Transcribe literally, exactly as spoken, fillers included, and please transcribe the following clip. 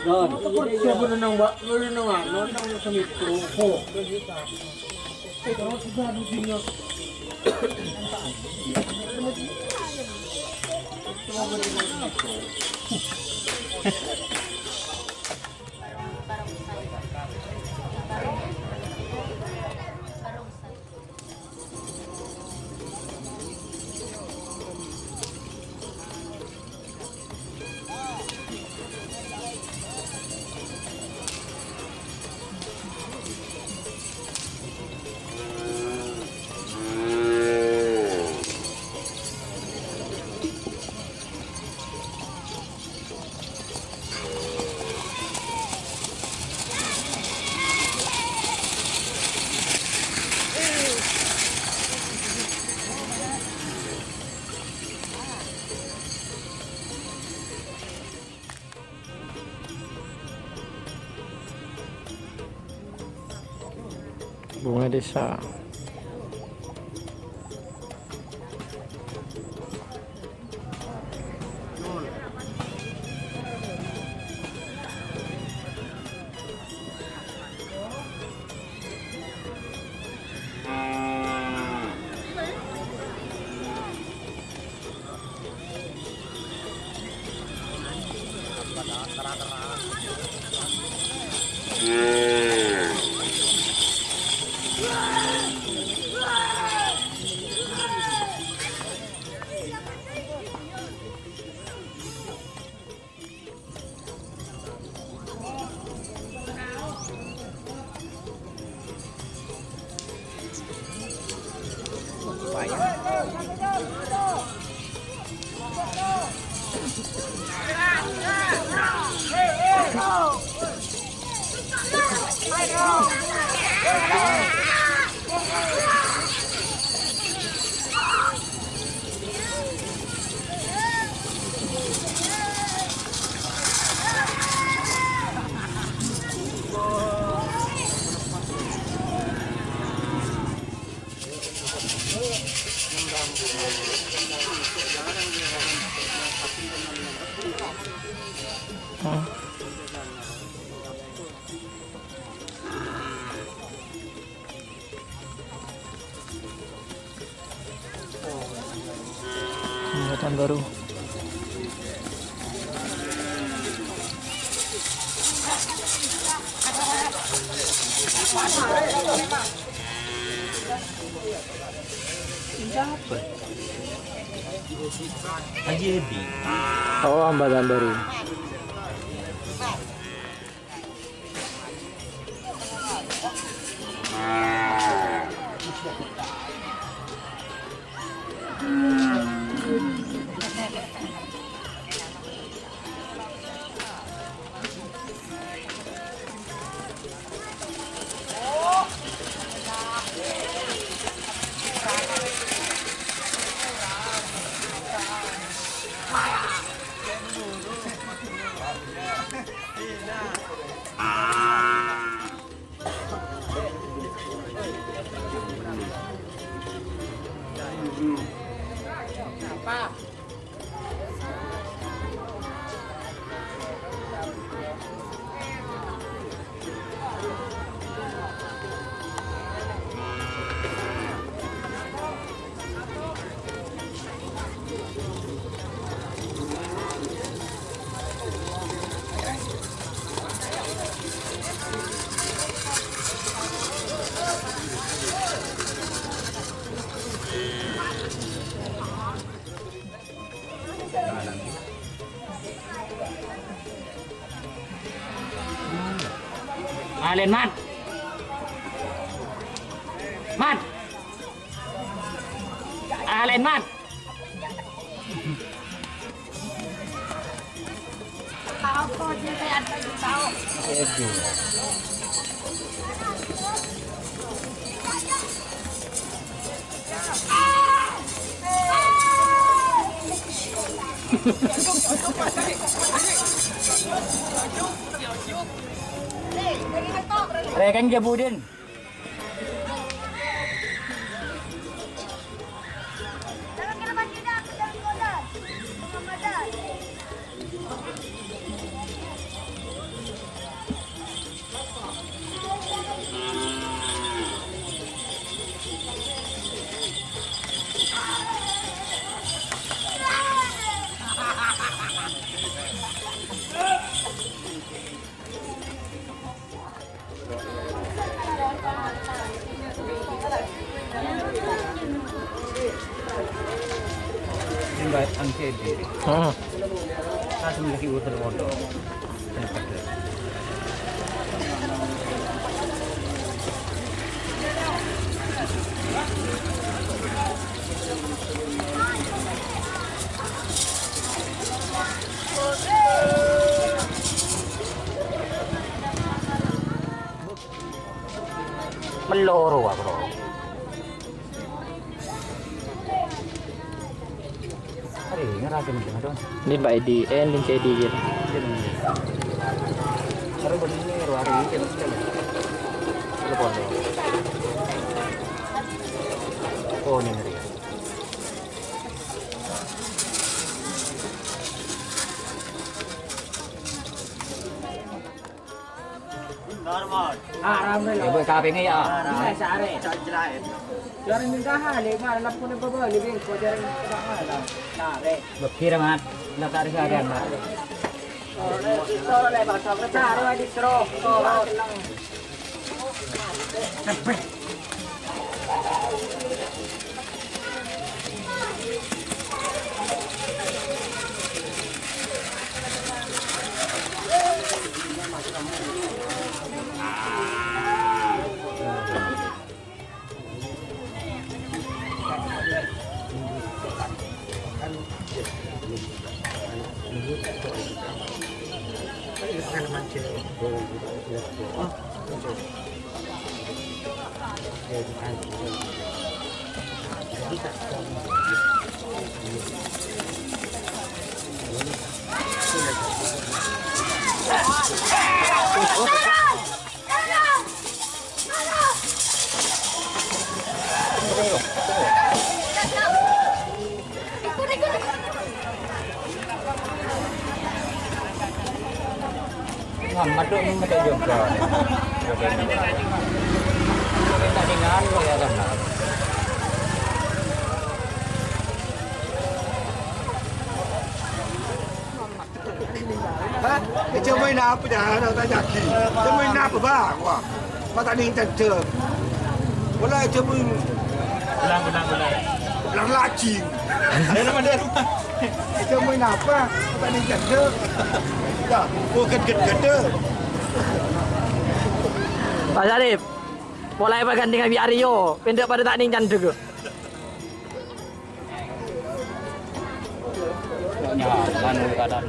Don. Itu kerja bener nang, Mbak. Bener nang anu, nang semi pro. Oh. Itu kerja bener nang. Bunga desa. Jembatan baru. Haji Edi. Oh, jembatan baru. Lèn, Mat. Mat. Ah, lèn, Mat. Rèkèng jâ budin. Tinggal angke diri. Heeh. Langsung lagi urusan modal. Mellor wa, Bro. Arè, ngara kèn, Bro. Din Pak Edi, eh, din Cedi, gitu. Arè, bener, arè, kèn, kèn. Telepon, Bro. Oh, ini ngeri. Haram, ya, buat kapingnya, ya. Bisa sehari. Jarang minta hal, ya, malah pun apa boleh, bing, kok jarang minta hal, lah. Nah, rek. Bekir, Mat. Lah, tak ada keadaan, Mat. Sore, sore, Mat. Sore, sore, Mat. Sore, sore. Muhammad tuh ini pakai juga. Minta dengan lo ya kan. Hah? Èjâ maèn apa, Jan? Tanya'aghi. Èjâ maèn apa, Bang? Wah, ma' ta' nèng cèndhâ. Wala èjâ maèn. Ulang, ulang, ulang. Ulang lagi. Ayo, nama dia, nama. Èjâ maèn apa? Ma' ta' nèng cèndhâ. Ya, oh, ged-ged-ged. Pak Syarif, mulai pagandeng abi Aryo, pendek pada ta' nèng cèndhâ. Nyaman keadaan.